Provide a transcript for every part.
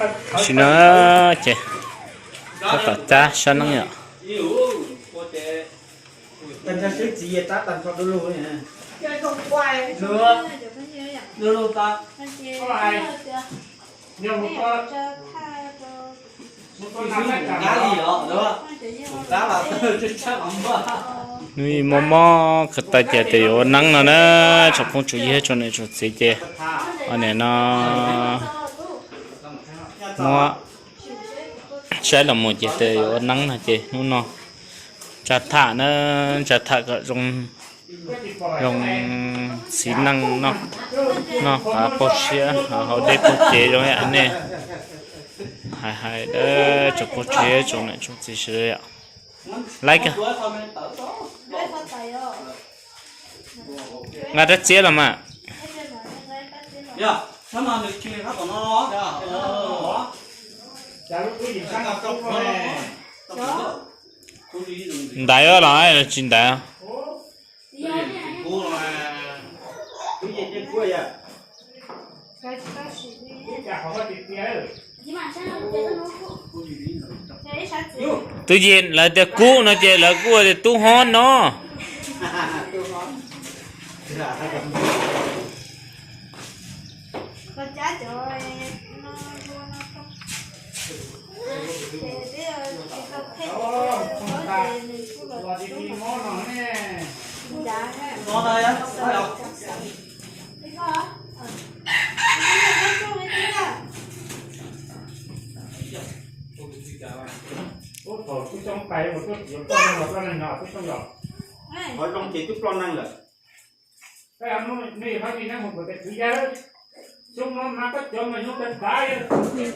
Tam sim no ces tab tom cab sab neeb yom. Hnub ib mob mob ko taw ces tias yuav ua neeb no na, tsoom phooj tsoom ywg tsoom niam tsoom txiv ces nim no muab saib los mus ces tias yuav ua neeb no ces hnub no tsa tham na, tsa tham kom zoo, zoo txiv neej noj, noj qab pab siab haus dej pab cev zoo yam nej hais hais, tsoom phooj tsoom ywg tsoom niam tsoom txiv sawv daws. Laib kawg. Nqa rab txiab los mas. Ntaiv los tsis ntaiv? Twb yog lawv tias kub no ces lawv kuj tias tub hob no.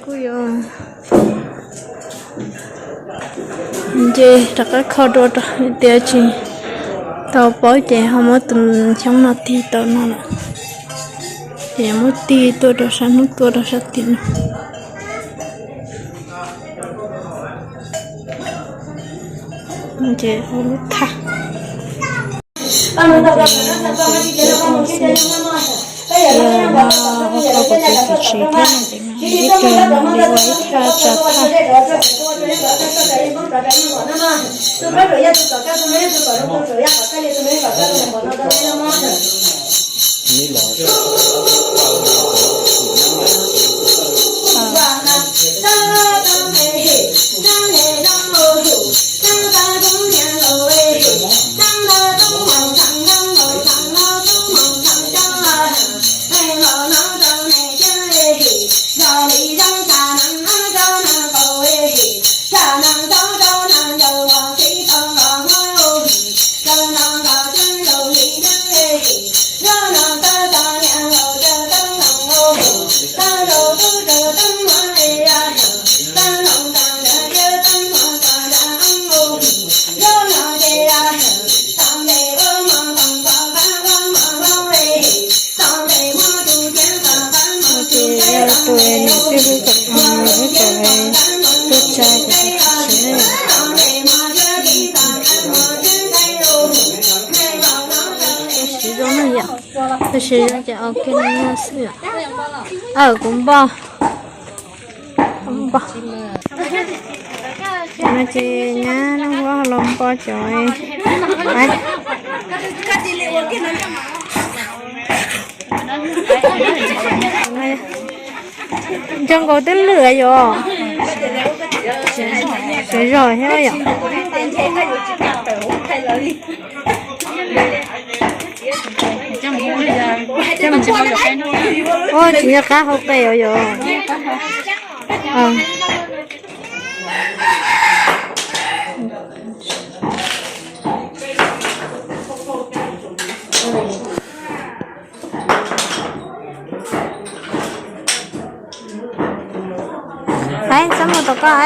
Kuj yuav nce rov qab kho dua rau tias tsis tau paub ces ho muab tus xyoob no tig tau no lawm. Ces muab tig tuaj rau sab hnub tuaj rau sab tim no. Ces ua lub thaj. Ib tug no ib tug no li ua ib thaj tsa thaj. Ces yog tus niam tij hu kom ib kom tuaj tsa kom tau siv na yom. Tau siv zoo na yom. Tau siv zoo ces ok no xwb yom. Aw, kuv npog. Npog. No ces nyab Naj Huab ho los npog cov. Zoo nkaus twb lwm yom. Siav zog thiab yom. Ua tsis nco qab hau qe os yom. Peb txhob mus tom koj.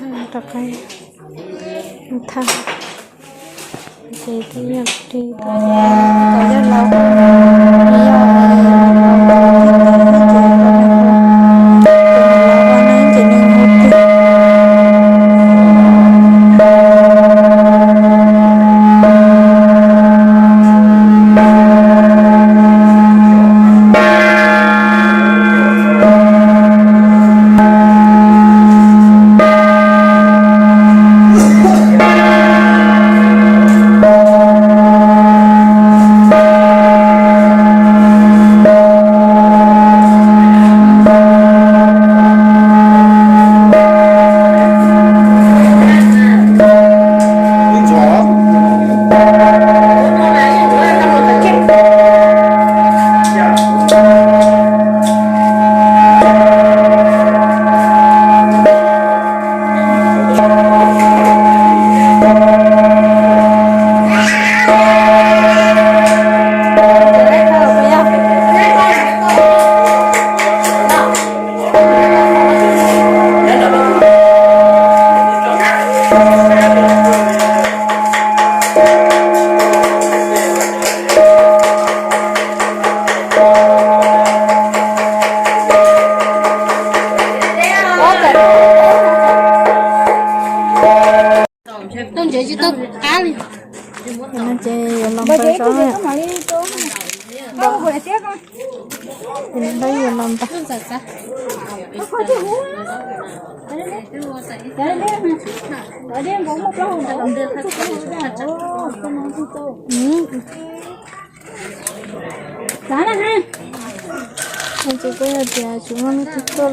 Thaj rau qab thaj ces twb yog li tau yog laus, yog laus ces ua neeb ces nej hu Ces tsis tau qab li. No ces yuav los npaj zaub na. Ces npaj yuav los npaj. Ces kuj yog tias tsis muaj leej twg tuaj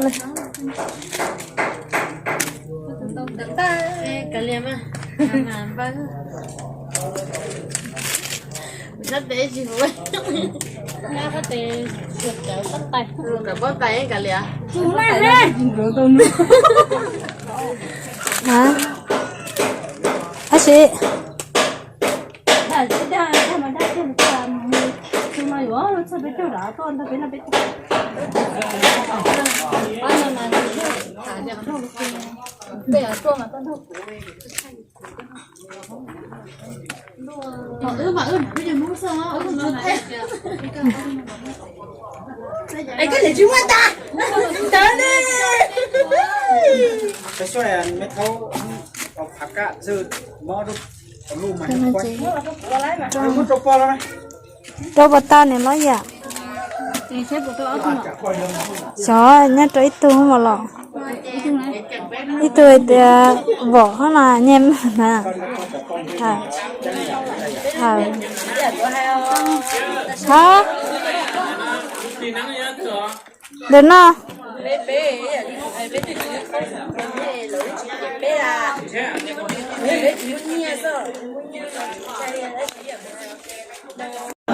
li. Ab sim. Rau puas tau niam hlob yam? Xyov, nyob rau ib tug mas los. Ib tug hais tias vom hab no nyiaj mag na. Hab, ntawm no.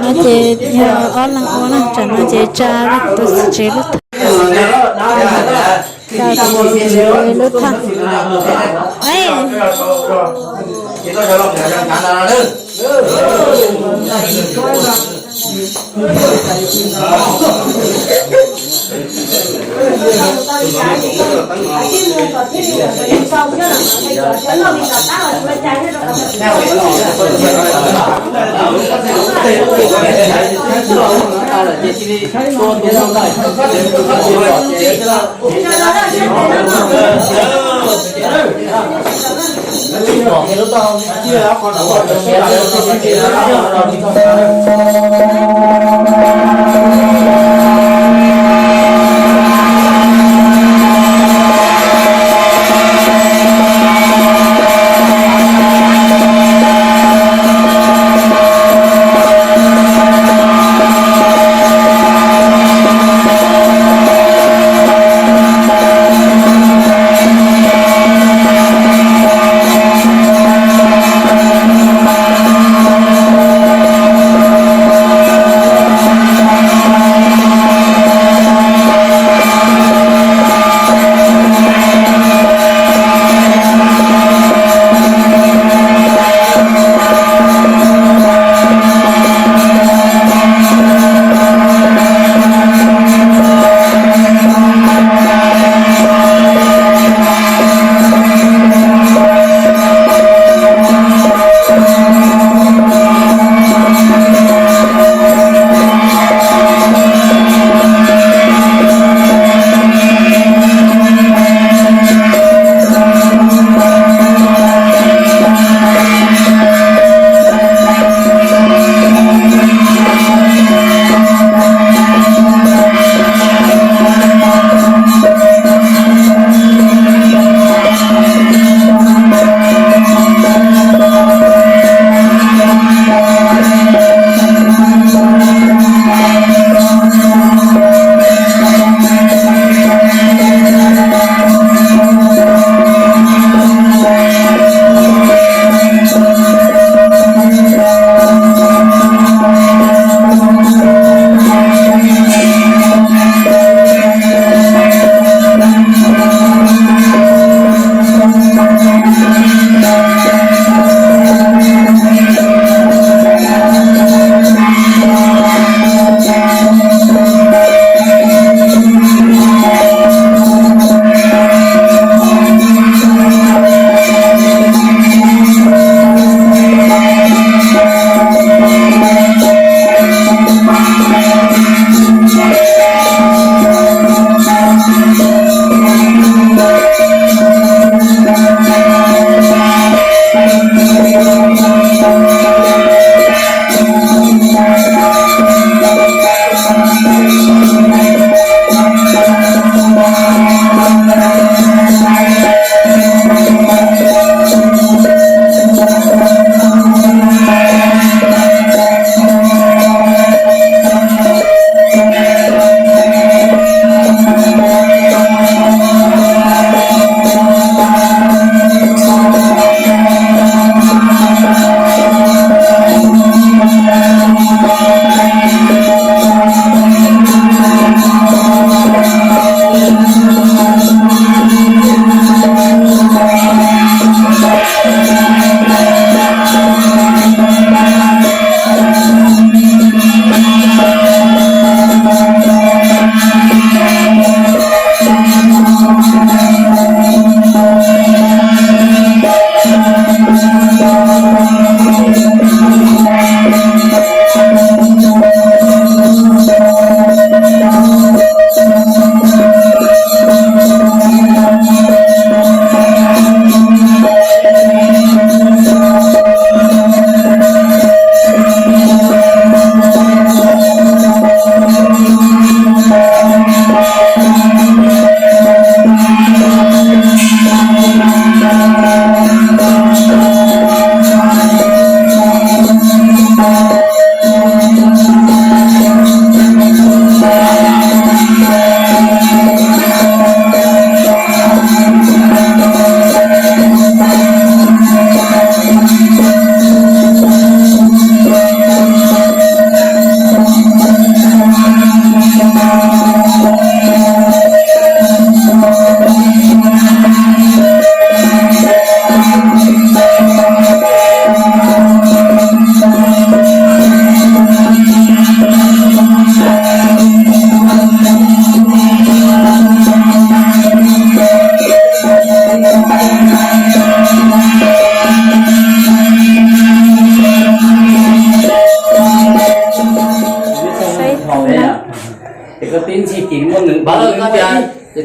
No ces yog ob leeg ua na, tsam no ces tsa tus txiv tsev lub thaj. Lub thaj.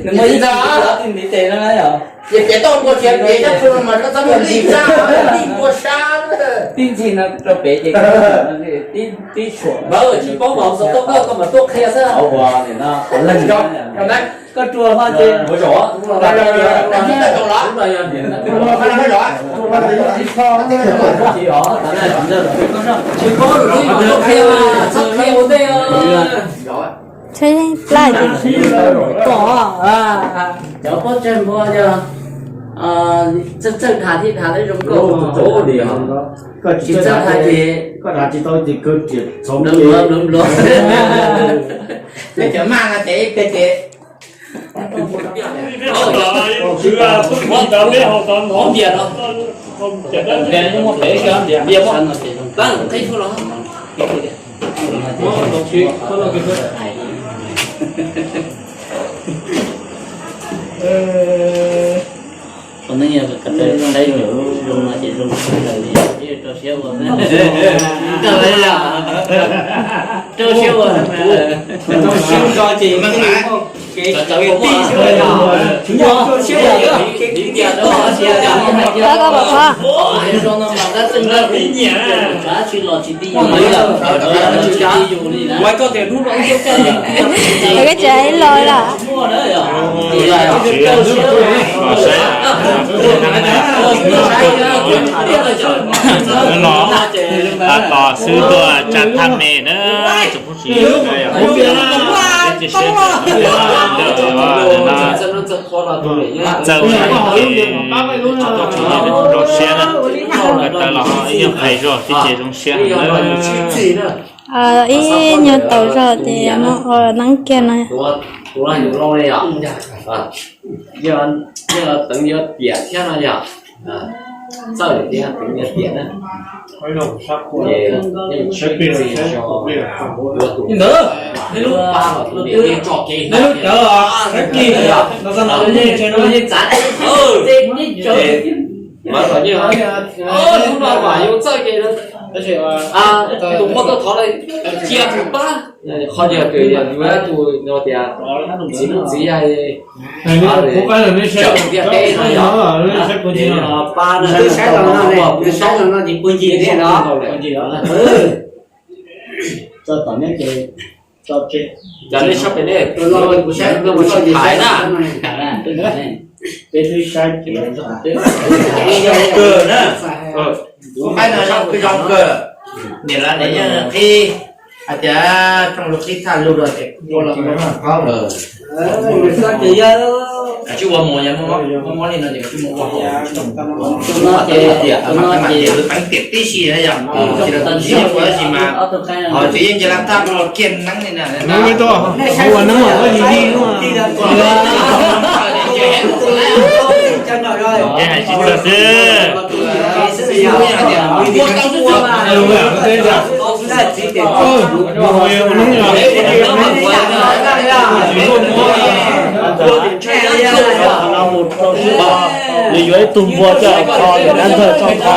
Nws muaj ib tug tij ntiv tes no na yom. Ces piav tau npua tias piav cab tshua mas koj txhob muaj lij txaj lij npua sab. Tib ntxig no rau pem ces tib suam. Tsis paub mas xov tooj koj, koj mam tuaj qhia xwb. Koj rua hlo ces tsis paub lus twb yuav tuaj qhia mas txhob qhia ua ntej. Tsheb plab ces pom cov pob tsag npua yog txawj txawj tham thiaj tham tau zoo nkauj. Tsis txawj tham ces koj tham tsis tau ces kawg riam txhoov npluav npluav. Cov maj no ces ib pliag ces Ua neej yog ko taw saib zoo no ces zoo kawg li, rau siab ua, rau siab ua, rau siab ua ces kev tij xwb, rau siab ua kev tij. Ua koj tseem ib lo lawm. Los xwb tuaj tsa thaj me na, tsoom phooj ywg, txawj tsis txawj zoo siab na, ko taw los ho ib nyuag qhais zog thiab ces zoo siab heev na. Ib nyuag tawm zog ces muab ua neeb kiag no. Yog teev yuav tiam thiab no yog txawj tias teev yuav tiam na. Ntawd, lub pab los tus niam yeej tso kev hnab kiag, yeej txav, yeej tso, hnub no mas yuav txawj kev, tus muaj tuaj thov cia tus pab. Qhov yog tus yog tus no tias txiv lub txiv yog pab no, pab no, pab no ces pug ncig thiab no. Tso tom nej ces tso tseg. Cov nej sab pem nej, kuv saib kuv tsis hais na. Peb twb saib ces kawg na. Kuv saib no zoo kawg. Niam laus niam yawg qhib hais tias tsoom lus qhib thaj lus los ces ua los ua paub lawm. Tsis ua mus yog muaj mob li no ces tsis mus ua hauj lwm, tiam tib si yog tsis ua tab sis mas ho tsis yeej nce laj thaj los kiag neeb li na. Ua neeb mas ua li li. Hais tsis txog xwb. Nws yuav ib tug npua coj kho niam dab ntxawg txoj kho,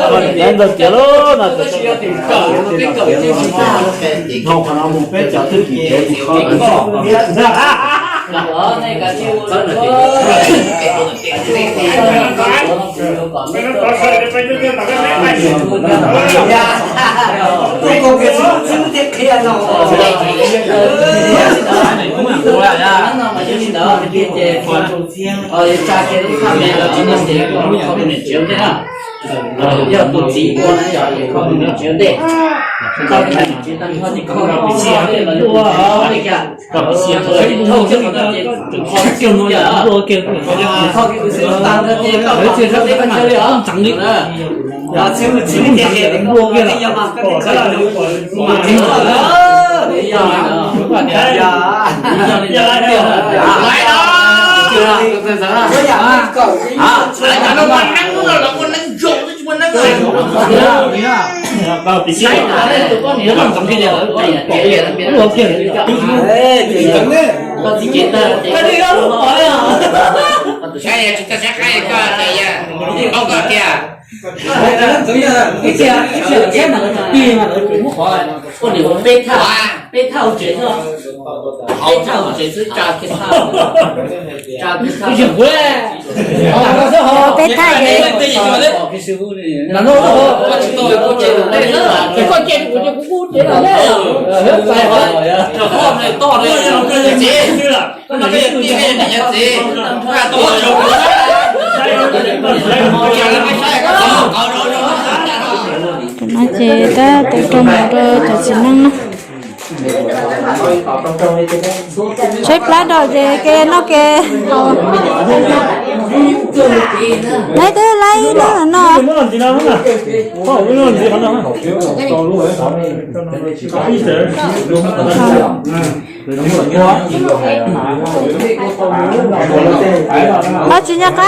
kho niam dab ntxawg tiav lawm no. Dhau qhov no mus peb cov twb kis kev mus kho. Yog tus txiv ua na yog kho niam tsev ntej, kho niam tsev tag nrho ces kho niam tsev los yog tus txiv ua li cas. Kho kiag no ces kho kiag tus xwb tag nrho ces kho kiag tus xwb tag nrho li os. Txiv ua txiv tiag tiag npua kiag los. Saib tsis tau saib qaib koj tias yog paub koj tiag. Ua niam ua peb thaj, peb thaj ua tsev xwb. Peb thaj, peb thaj, no ces tab tom rau mov rau cov txiv neej na. Tshaib plab rau ces ke noj ke. Neb twb laib ib lub no. Ho tsis nco qab.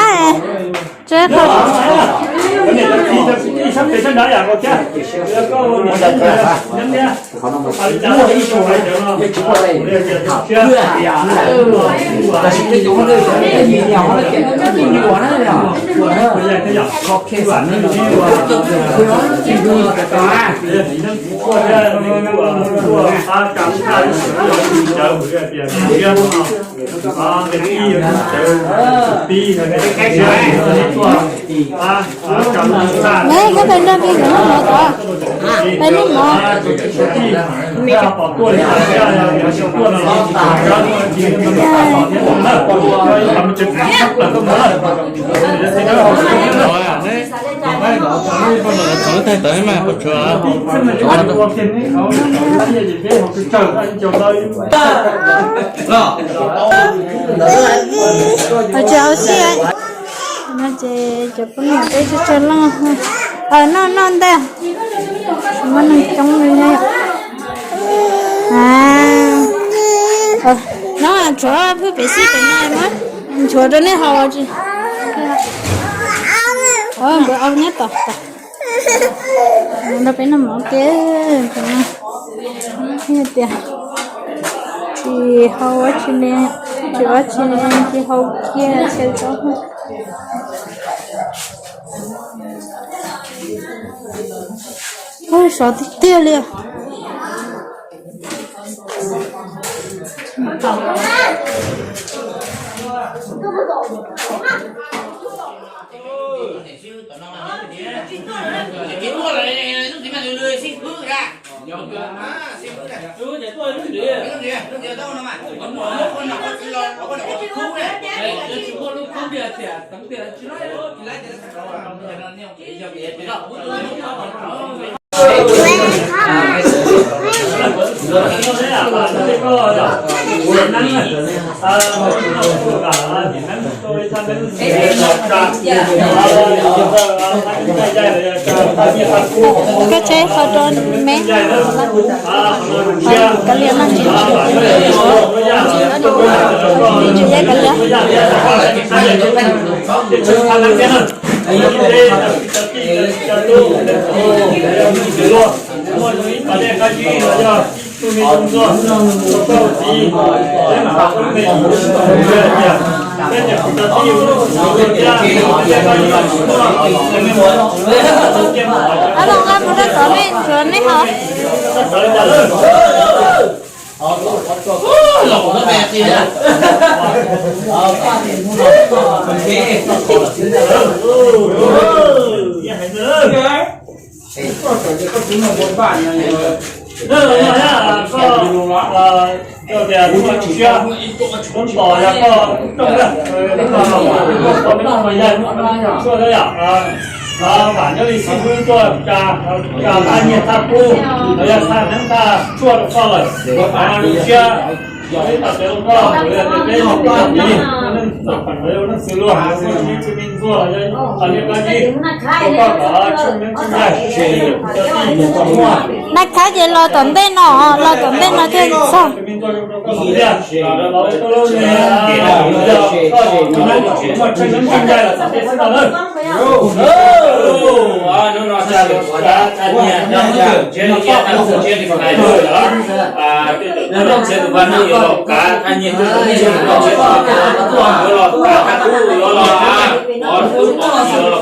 Neb koj pais nrog peb nyob no tod, peb noj mov. Thaij tawm mas qhov tsua. Qhov tsua hauv siab. No ces cov poj niam peb tsawg tsawg leej. Noj noj ntej. Muaj neeg coob li ne. No tshuav phwj pem xij pem no, nchuav rau nej haus tsis. Nkawd au nyob tom tom. Nrog peb noj mov tiag. Tias tsis hau ua tsis ne, tsis ua tsis ne, tsis hau kiag tsis tau. Ub, sov tiag tiag li. Koj tseb qhov rau me. Kav liam no tsis, tsis kav liam. Ab, los nqa mus rau tod nej ntsuav nej haus. Vam nyob li xib hwb tuaj tsa thaj nyiaj thaj kub los yog thaj neeb thaj tshuaj rau koj lawm, siab ib tog tsev rau koj, peb ua neej xws luag, me ntsuag los yog qhov niaj qab yig, ua koj kom tsheej neeb tsheej yaig, cov tij cov muaj. Naj khab ces los tom ntej no, los tom ntej no thiaj txog.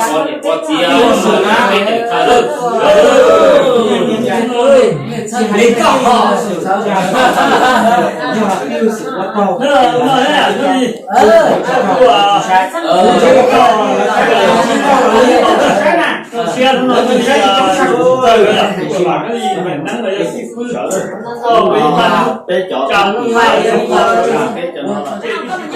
Pov niam pov txiv, peb tseem txhawj lawm. Peb cov, peb cov no los